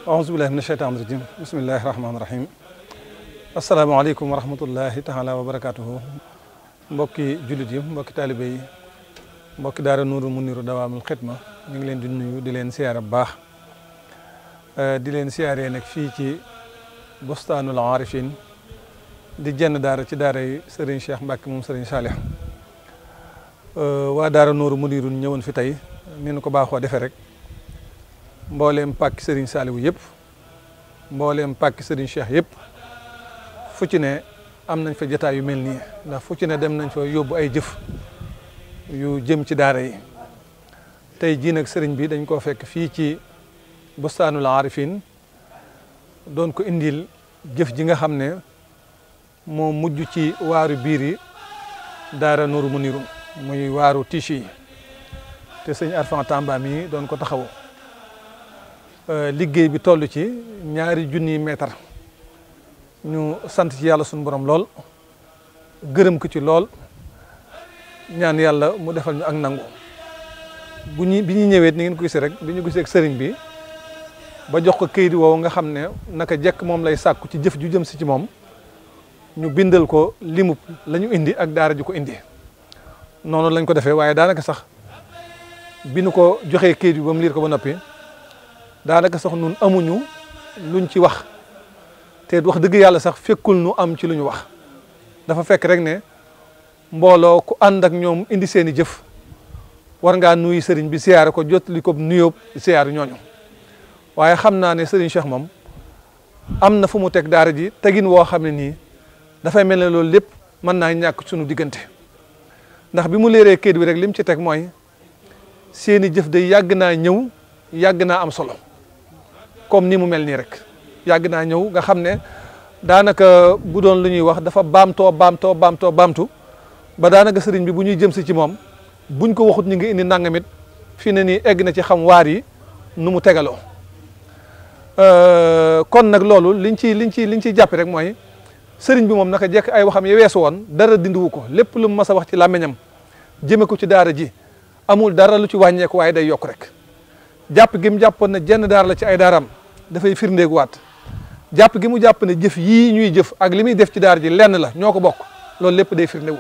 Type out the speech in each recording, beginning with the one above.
auzu billahi mina shaytaani rajim bismillahi rahmaani rahim asalaamaaleykum wa rahmatullahi taala wa barakatuhu mbokki jullit yi mbokki taalibe yi mbokki daara Nuuru Muniiru dawaamul xidma ñu ngi leen di nuyu di leen siyaare bu baax di leen siyaaree nag fii ci bustaanul aarifin di jenn daara ci daara yi Serigne Cheikh Mbacke moom Serigne Saliou waa daara Nuuru Muniiru ñëwoon fi tey ni ñu ko baaxoo defee rek mbooleem pàkki Serigne Saliou yëpp mbooleem pàkki Serigne Cheikh yëpp fu ci ne am nañ fa jotaay yu mel nii ndax fu ci ne dem nañ fa yóbbu ay jëf yu jëm ci daara yi tey jii nag sëriñ bi dañ koo fekk fii ci bustaanul aarifin doon ko indil jëf ji nga xam ne moo mujj ci waaru biir yi daara Nuuru Muniiru muy waaru tiche yi te sëñ Arfan Tamba mi doon ko taxawu liggéey bi toll ci 2,000 mètres ñu sant ci yàlla suñu borom lool gërëm ko ci lool ñaan yàlla mu defal ñu ak nangu bi ñu ñëwee ni ngeen ko gisee rek bi ñu gisee ak sëriñ bi ba jox ko këyit woowu nga xam ne naka jekk moom lay sàkku ci jëf ju jëm si ci moom ñu bindal ko limub la ñu indi ak daara ju ko indi noonu lañ ko defee waaye daanaka sax bi nu ko joxee këyit bi ba mu liir ko ba noppi daanaka sax nun amuñu luñ ci wax te wax dëgg yàlla sax fekkul nu am ci lu ñu wax dafa fekk rek ne mbooloo ku ànd ak ñoom indi seeni jëf war ngaa nuyu sëriñ bi siyaare ko jottali ko nuyoo siyaare ñooñu waaye xam naa ne sëriñ Cheikh moom am na fu mu teg daara ji tegin woo xam ne nii dafay mel ne loolu lépp mën naa ñàkk suñu diggante ndax bi mu leeree kayit bi rek lim ci teg mooy seeni jëf day yàgg naa ñëw yàgg naa am solo comme ni mu mel nii rek yàgg naa ñëw nga xam ne daanaka bu doon lu ñuy wax dafa baamtu ba daanaka sëriñ bi bu ñuy jëm si ci moom buñ ko waxut ñu ngi indi nangamit fii ne nii egg na ci xam waar yi nu mu tegaloo kon nag loolu liñ ciy jàpp rek mooy sëriñ bi moom naka jekk ay waxam yi weesu woon dara dindiwu ko lépp lu mu mas a wax ci làmmiñam jëme ko ci daara ji amul dara lu ci wàññeeku waaye day yokk rek jàpp gi mu jàppoon ne jenn daara la ci ay daaraam dafay firndeegu waat jàpp gi mu jàpp ne jëf yii ñuy jëf ak li muy def ci daara ji lenn la ñoo ko bokk loolu lépp day firndewu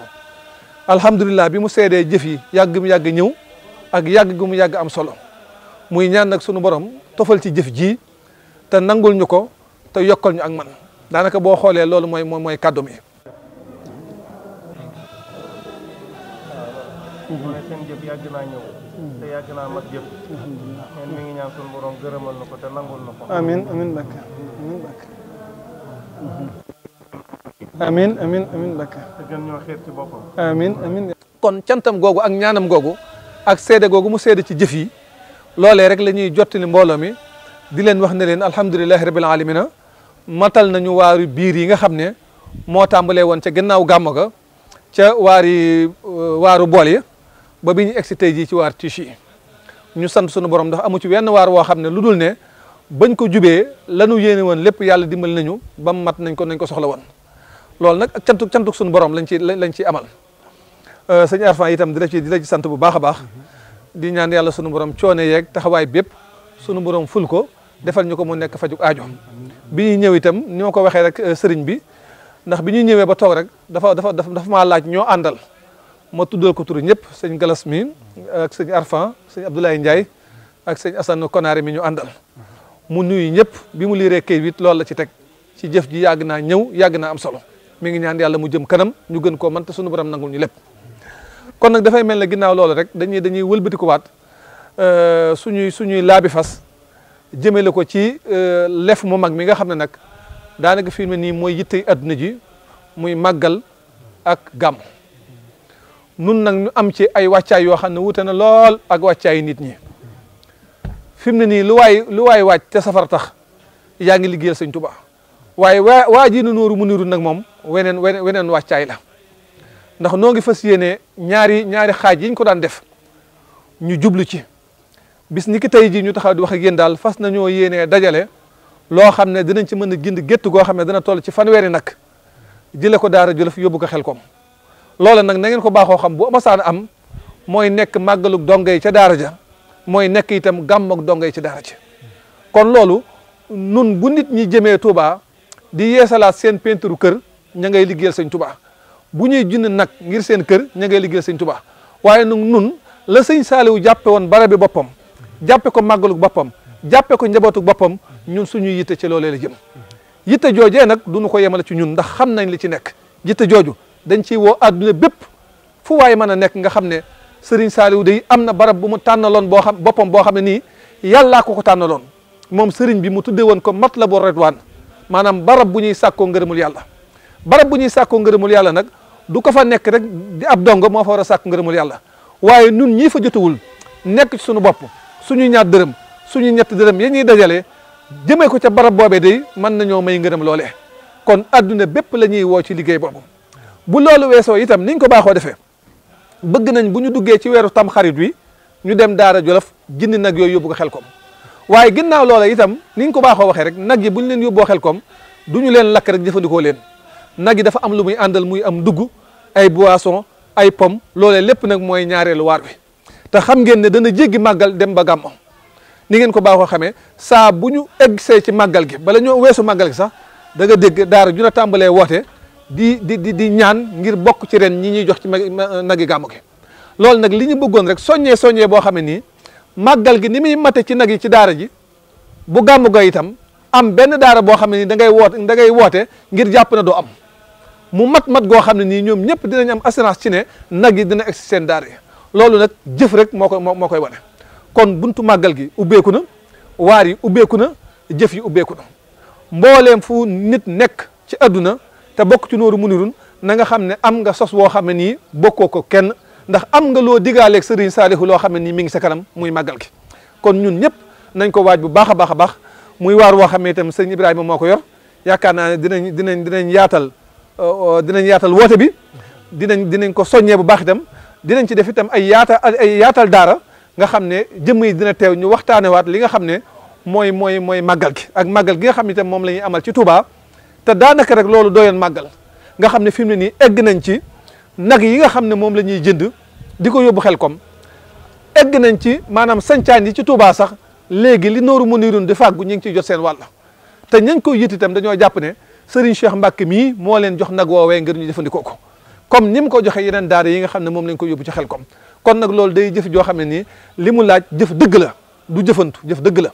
alhamdulilah bi mu seedee jëf yi yàgg mu yàgg ñëw ak yàgg gu mu yàgg am solo muy ñaan nag sunu borom tofal ci jëf ji te nangul ñu ko te yokkal ñu ak man daanaka boo xoolee loolu mooy kàddu mi. seen jëf yàgg naa ñëw te yàgg naa mat jëf mi ngi ñaan sunu borom gërëmal na ko te nangul na ko. amiin Mbacke amiin Mbacke. te gën ñoo xeet ci boppam. amiin. kon cantam googu ak ñaanam googu ak seede googu mu seede ci jëf yi loolee rek la ñuy jottali mbooloo mi di leen wax ne leen alhamdulilahi rabil alamina matal nañu waaru biir yi nga xam ne moo tàmbalee woon ca gannaaw gàmmu ga ca waaru bool yi ba bi ñu egsi tey jii ci waar tiche yi ñu sant sunu borom ndax amu ci wenn waar woo xam ne lu dul ne bañ ko jubee lanu yéene woon lépp yàlla dimbali nañu ba mat nañ ko soxla woon loolu nag ak cantuk sunu borom lañ ciy amal sëñ Arfan itam di la ci sant bu baax a baax di ñaan yàlla sunu borom coone yeeg taxawaay bépp sunu borom ful ko defal ñu ko mu nekk fajuk aajo bi ñuy ñëw itam ni ma ko waxee rek sëriñ bi ndax bi ñuy ñëwee ba toog rek dafa maa laaj ñoo àndal ma tuddal ko turu ñëpp sëñ Galas mi ak sëñ Arfan sëñ Abdoulaye Ndiaye ak sëñ Assane Konaare mi ñu àndal mu nuyu ñëpp bi mu liiree kayit wit loolu la ci teg ci jëf ji yàgg naa ñëw yàgg naa am solo mi ngi ñaan yàlla mu jëm kanam ñu gën koo mën te sunu borom nangul ñu lépp kon nag dafay mel ne ginnaaw loolu rek dañuy wëlbatikuwaat suñuy laabi fas jëmale ko ci lef mu mag mi nga xam ne nag daanaka fi mu nii mooy yitte adduna ji muy màggal ak gàmm nun nag ñu am ci ay wàccaay yoo xam ne wute na lool ak wàccaay nit ñi fi mu ne nii lu waay wàcc te safar tax yaa ngi liggéeyal sëñ Tuubaa waaye waa ji na Nuuru Muniiru nag moom weneen wàccaay la ndax noo ngi fas yéene ñaari xaaj yiñ ko daan def ñu jublu ci bis ni ki tey jii ñu taxaw di wax ak yéen daal fas nañoo yéenee dajale loo xam ne dinañ ci mën a gind gétt goo xam ne dana toll ci fanweeri nag jële ko Daara Jolof yóbbu ko Xelkom loola nag na ngeen ko baaxoo xam bu amasaan am mooy nekk màggalug donga yi ca daara ja mooy nekk itam gàmmug donga yi ca daara ja kon loolu nun bu nit ñi jëmee Touba di yeesalaat seen peinture kër ña ngay liggéeyal sëñ Touba bu ñuy jënd nag ngir seen kër ña ngay liggéeyal sëñ Touba waaye nag nun la sëñ Saaliwu jàppe woon barabi boppam jàppe ko màggalug boppam jàppe ko njabootug boppam ñun suñuy yitte ci loolee la jëm yitte joojee nag duñu ko yemale ci ñun ndax xam nañ li ci nekk yitte jooju dañ ciy woo àdduna bépp fu waaye mën a nekk nga xam ne Serigne Saliou day am na barab bu mu tànnaloon boo xam boppam boo xam ne nii yàllaa ko tànnaloon moom Serigne bi mu tuddee woon ko Matlabu Ridwaan maanaam barab bu ñuy sàkkoo ngërëmul yàlla barab bu ñuy sàkkoo ngërëmul yàlla nag du ko fa nekk rek di ab dongo moo fa war a sàkk ngërëmul yàlla waaye nun ñii fa jotawul nekk ci suñu bopp suñu ñaar dërëm suñu ñetti dërëm ya ñuy dajale jëmee ko ca barab boobee day mën nañoo may ngërëm loolee kon adduna bépp la ñuy woo ci liggéey boobu bu loolu weesoo itam niñ ko baaxoo defee bëgg nañ bu ñu duggee ci weeru tam xarit wi ñu dem Daara Jolof jëndi nag yooyu yóbbu ko Xelkom waaye ginnaaw loola itam niñ ko baaxoo waxee rek nag yi bu ñu leen yóbboo Xelkom du ñu leen lakk rek jëfandikoo leen nag yi dafa am lu muy àndal muy am dugg ay boisson ay pomme loolee lépp nag mooy ñaareelu waar wi te xam ngeen ne dana jéggi màggal dem ba gàmmo ni ngeen ko baaxoo xamee saa bu ñu eggsee ci màggal gi bala ñoo weesu màggal gi sax da nga dégg daara ju na tàmbalee woote di ñaan ngir bokk ci ren ñi ñuy jox ci nagi gàmmu gi loolu nag li ñu bëggoon rek soññee boo xam ne nii màggal gi ni muy mate ci nag yi ci daara ji bu gàmmu ga itam am benn daara boo xam ne nii da ngay woote ngir jàpp na doo am mu mat goo xam ne nii ñoom ñëpp dinañ am assurance ci ne nag yi dina egg si seen daara yi loolu nag jëf rek moo koy wane kon buntu màggal gi ubbeeku na waar yi ubbeeku na jëf yi ubbeeku na mbooleem fu nit nekk ci adduna te bokk ci Nooru Munirun na nga xam ne am nga sos woo xam ne nii bokkoo ko kenn ndax am nga loo digaaleeg Serigne Saliou loo xam ne nii mi ngi sa kanam muy màggal gi kon ñun ñëpp nañ ko waaj bu baax a baax a baax muy waar woo xam ne itam sëñ Ibrahima moo ko yor yaakaar naa ne dinañ yaatal woote bi dinañ ko soññee bu baax itam dinañ ci def itam ay yaatal daara nga xam ne jëmm yi dina teew ñu waxtaanewaat li nga xam ne mooy màggal gi ak màggal gi nga xam ne itam moom la ñuy amal ci Touba te daanaka rek loolu doyoon màggal nga xam ne fi mu ne nii egg nañ ci nag yi nga xam ne moom la ñuy jënd di ko yóbbu Xelkom egg nañ ci maanaam sancaan yi ci Touba sax léegi li Nooru Munirun di fàggu ñu ngi ciy jot seen wàll te ñañ koy yit itam dañoo jàpp ne Serigne Cheikh Mbacke mii moo leen jox nag woowee ngir ñu jëfandikoo ko comme ni mu ko joxe yeneen daara yi nga xam ne moom lañ ko yóbbu ci Xelkom kon nag loolu day jëf joo xam ne nii li mu laaj jëf dëgg la du jëfantu jëf dëgg la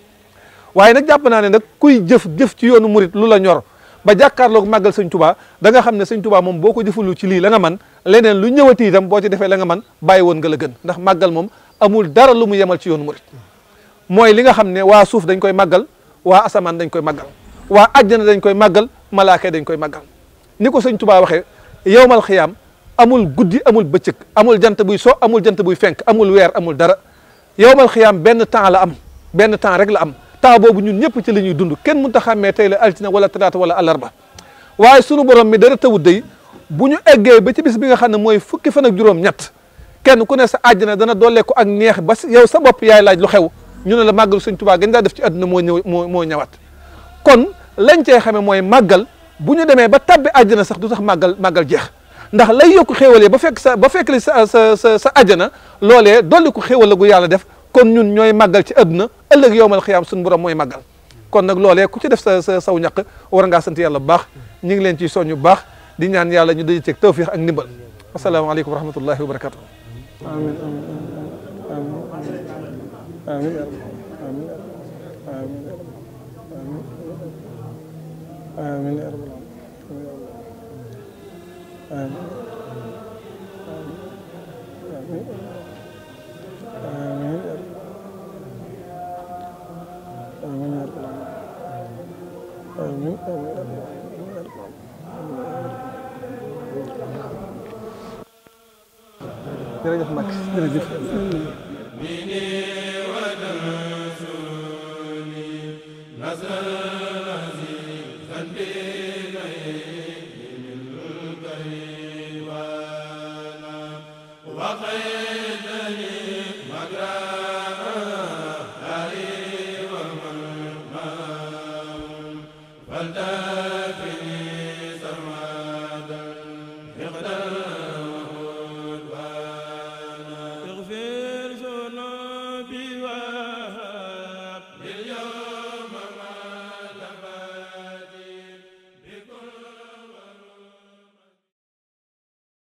waaye nag jàpp naa ne nag kuy jëf ci yoonu murit lu la ñor ba jàkkaarloog màggal sëñ Touba da nga xam ne sëñ Touba moom boo ko jëfalu ci lii la nga man leneen lu ñëwati itam boo ci defee la nga man bàyyi woon nga la gën ndax màggal moom amul dara lu mu yemal ci yoonu murit mooy li nga xam ne waa suuf dañ koy màggal waa asamaan dañ koy màggal waa àjjana dañ koy màggal malaaka dañ koy màggal ni ko sëñ Touba waxee yowmal xiyaam amul guddi amul bëccëg amul jant buy so amul jant buy fenk amul weer amul dara yowmal xiyaam benn temps la am benn temps rek la am temps boobu ñun ñëpp ci la ñuy dund kenn mënut a xàmmee tey la altine wala talaata wala àllarba waaye sunu borom mi dara tawut day bu ñu eggee ba ci bis bi nga xam ne mooy fukki fan ak juróom-ñett kenn ku ne sa àjjana dana doole ko ak neex ba yow sa bopp yaay laaj lu xew ñu ne la màggal Sëñ Tuubaa gañ daa def ci àdduna moo ñëwaat kon lañ cey xamee mooy màggal bu ñu demee ba tabbi àjjana sax du tax màggal jeex ndax lay yokku xéwalee ba fekk li sa àjjana loolee dolli ko xéwal la gu yàlla def kon ñun ñooy màggal ci àdduna ëllëg yowmal xiyaam suñu borom mooy màggal kon nag loolee ku ci def saw ñaq war ngaa sant yàlla bu baax ñu ngi leen ciy soññ bu baax di ñaan yàlla ñu daje ceeg tawfiix ak ndimbal asalaamaaleykum wa rahmatullahi wa barakatuh amiin amiin amiin jërëjëf Mbacke jërëjëf أنت